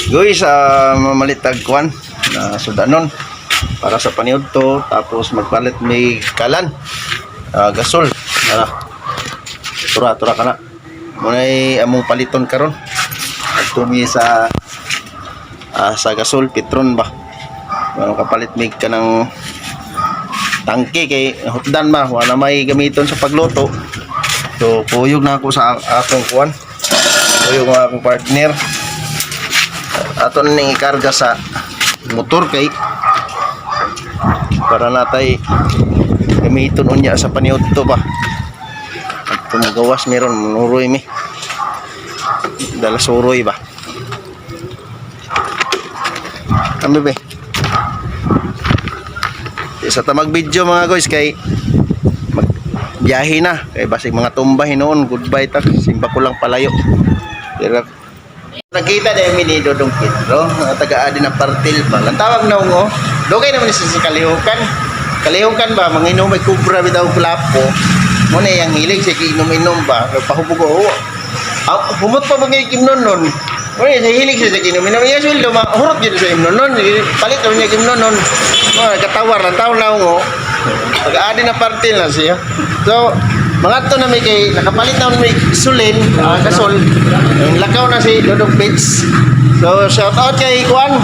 Guys, mamalit tag kwan na sudanon para sa paniudto, tapos magpalit may kalan, gasol na tura tura kana munay among paliton karon. Adto mi sa sa gasol Petron ba, ano, kapalit mig kanang tangke kay hutdan ba, wala may gamiton sa pagluto. So kuyog na ako sa akong kuan, kuyog ang akong partner. Ato na ning ikarga sa motor kay para natay gamiton unya sa paniudto ba. At tumugawas meron munuroy mi, dala suroy ba kami be. Sa ta mag video, mga guys, kay mag biyahe na kay basig mga tumba hinuon. Goodbye ta, simba ko lang palayo. Pero nagkita na mi ni Dodong Pedro, mga taga-adi na partil ba. Ang tawag na ngo, dugay naman siya sa kalihukan. Kalihukan ba, manginom may kubra bitaw klapo. Mo na yang hilig siya inom-inom ba, pahubog ko. Ah, humot pa ba ngay kimnon nun? Mo na siya hilig siya sa inom-inom. Iya sweldo, hurot yun sa imnon nun. Palit naman niya kimnon nun. Mo nagkatawar lang tawag na ngo. Taga-adi na partil na siya. So, mga to na may kay nakapalit na may sulin, gasol. Ang lakaw na si Dodong Pits. So, shout out kay Juan.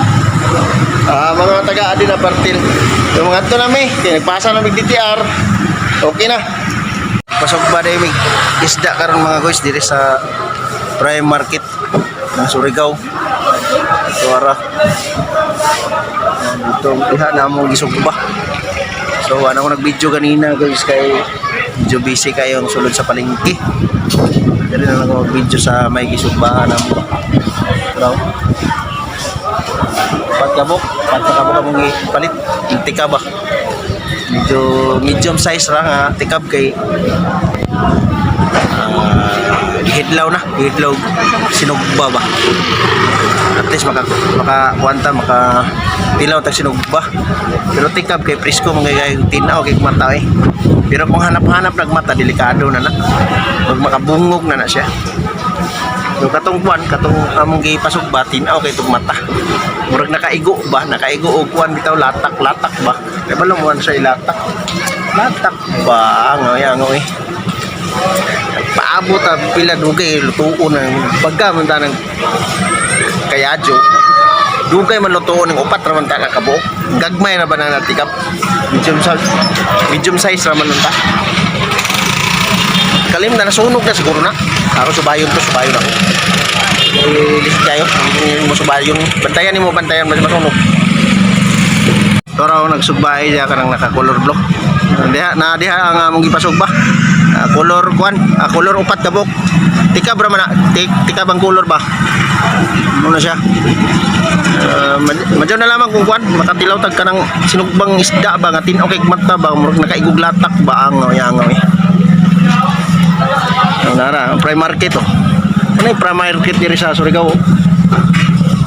Mga taga adi na partil. So, mga to na may, kay nagpasa na mig DTR. Okay na. Pasok ba dahil may isda karon, mga guys, diri sa Prime Market ng Surigao. So, ara. Dito, iha na mo gisugba. So, ano ko nag-video ganina, guys, kay medyo busy kayo ang sulod sa palengke. Dali na lang ako mag-video sa may gisugbahan namo. Pero, pat kabok among palit tikab ba. Medyo medium size ra nga tikab kay hidlaw na, hidlaw sinugba ba. At least maka maka kuanta, maka tilaw tag sinugba. Pero tikab kay presko mga gay, tinaw kay mata eh. Pero kung hanap-hanap nagmata, delikado na na. Pag makabungog na na siya. So katong kuan, katong among gipasugba, tinaw kay tug mata. Murag nakaigo ba, nakaigo og kuan bitaw, latak, latak ba. Kay balo mo siya ilatak. Latak ba nga yang eh. Paabot ta pila dugay lutuon ang baga man ta ng kayadyo. Dugay man lutuon ng upat ra man ta na kabuok. Gagmay ra ba na natikap? Medium size ra man nun ta. Kalim na nasunog na siguro na. Ako subayon to, subayon ako. Lisit kayo, hindi mo subayon. Bantayan nimo, bantayan mas masunog. Toro nagsugbae siya kanang naka-color block. Diha na diha ang among gipasugba. Color kuan, color upat kabuk. Tikab ra man na, tikab ang color ba? Ano na siya? Madyo na lamang kung kuan, makatilaw tag kanang sinugbang isda ba nga tin-aw kay mata ba, murag nakaigog latak ba ang yangaw eh. Ang nara, ang prime market oh. Ano yung prime market diri sa Surigao? Oh.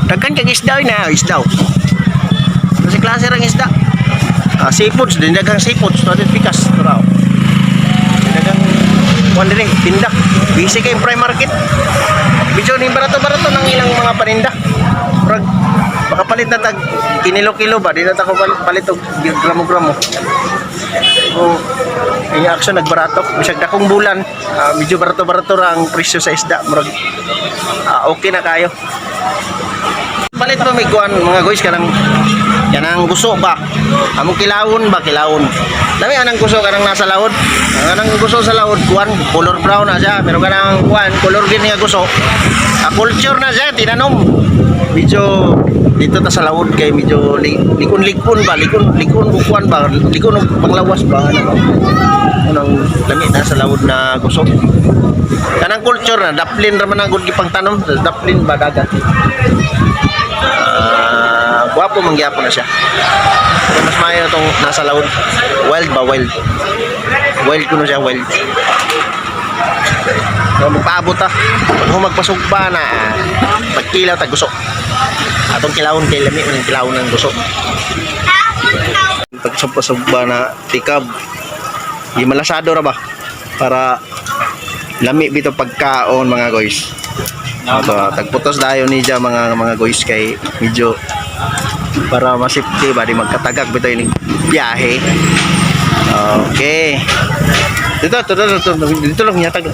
Daghan kag isda oy na, isda. Oh. Kasi klase rang isda. Seafoods, din daghang seafoods, to din pikas, to raw. Daghang kuan diri, tinda. Busy kay prime market. Medyo ni barato-barato ng ilang mga paninda. Murag makapalit na tag kinilo-kilo ba, di na ta ko palit og gramo-gramo. So, yung action nagbarato. Bisag dakong bulan, medyo barato-barato ra ang presyo sa isda. Murag okay na kayo. Palit pa may kuan, mga guys, kanang kanang guso ba. Among kilawon ba, kilawon. Dami anang guso kanang nasa laod. Ang anang guso sa laod kuan, color brown na siya, pero kanang kuan color green nga guso. Culture na siya, tinanom. Medyo dito ta sa laod kay medyo likon-likon ba, likon likon ug kuan ba, likon og panglawas ba, ano ba. Unang lami na sa laod na guso. Kanang culture na daplin ra man ang gud gipangtanom, daplin ba dagat. Gwapo man gyapon na siya. Pero mas maayo na tong nasa laod. Wild ba, wild. Wild kuno siya, wild. So, magpaabot ta. Pag magpasugba na, pagkilaw tag guso. Atong kilawon kay lami man ang kilawon ng guso. Pag pasugba na tikab. Di malasado ra ba? Para lami bito pagkaon, mga guys. Ito, tagputos dayon ni dya mga guys kay medyo para masipti ba di magkatagak bitaw ini biyahe. Okay. Dito, dito, dito, dito, dito lang yatag.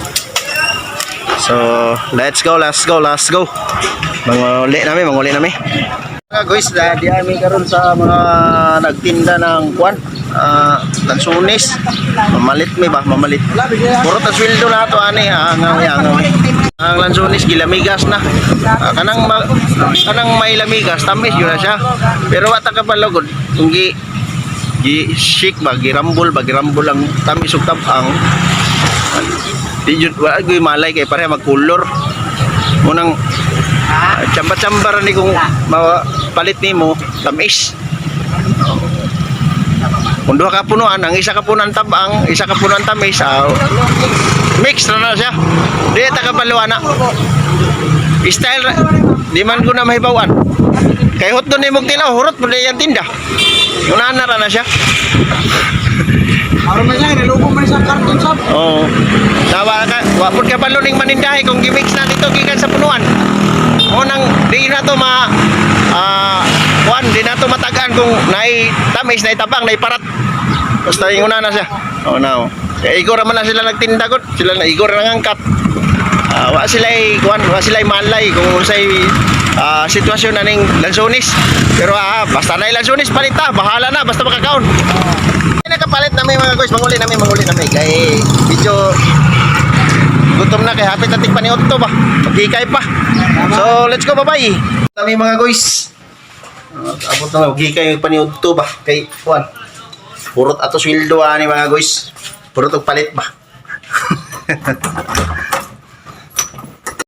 So, let's go, let's go, let's go. Manguli nami, manguli nami. Mga guys, di ami karon sa mga nagtinda ng kwan, lansunis. Mamalit mi ba, mamalit. Puro ta sweldo na ato ani, angaw angaw. Ang lansunis gilamigas na. Kanang may lamigas, tamis yun na siya. Pero wa ta kapalugod kung gi gi shake ba, girambol ang tamis ug tabang. Di jud wa gyud malay kay pareha magkulor. Munang tsamba-tsamba ra ni kung mapalit nimo tamis. Kung duha ka punuan, ang isa ka punuan tabang, isa ka punuan tamis, mix na na siya. Di ta ka na. Style di man ko na mahibawan. Kay hot doon imong tilaw, hurot mo yang tinda. Una na ra na siya. Aron man siya, nilubong man siya karton sab. Oo. Tawa ka, wa pud ka palo ning manindahi kung gimix na dito gikan sa punuan. Mo nang di na to ma kuan, di na to matagaan kung naay tamis, naay tabang, naay parat. Basta inguna na siya. Oo na. Oh. Kaya igor man na sila nagtinda gud, sila na igor na angkat. Wa sila kuan, wa sila malay kung unsay sitwasyon na ning lansones. Pero basta na lansones palita, bahala na basta makakaon. Nakapalit namin mga guys, manguli namin kay medyo gutom na kay hapit ating paniudto ba. Magikay pa. So, let's go, bye-bye. Kami mga guys. Abot na magikay yung paniudto ba kay kuan. Purot ato sweldo ani mga guys. Purot og palit ba.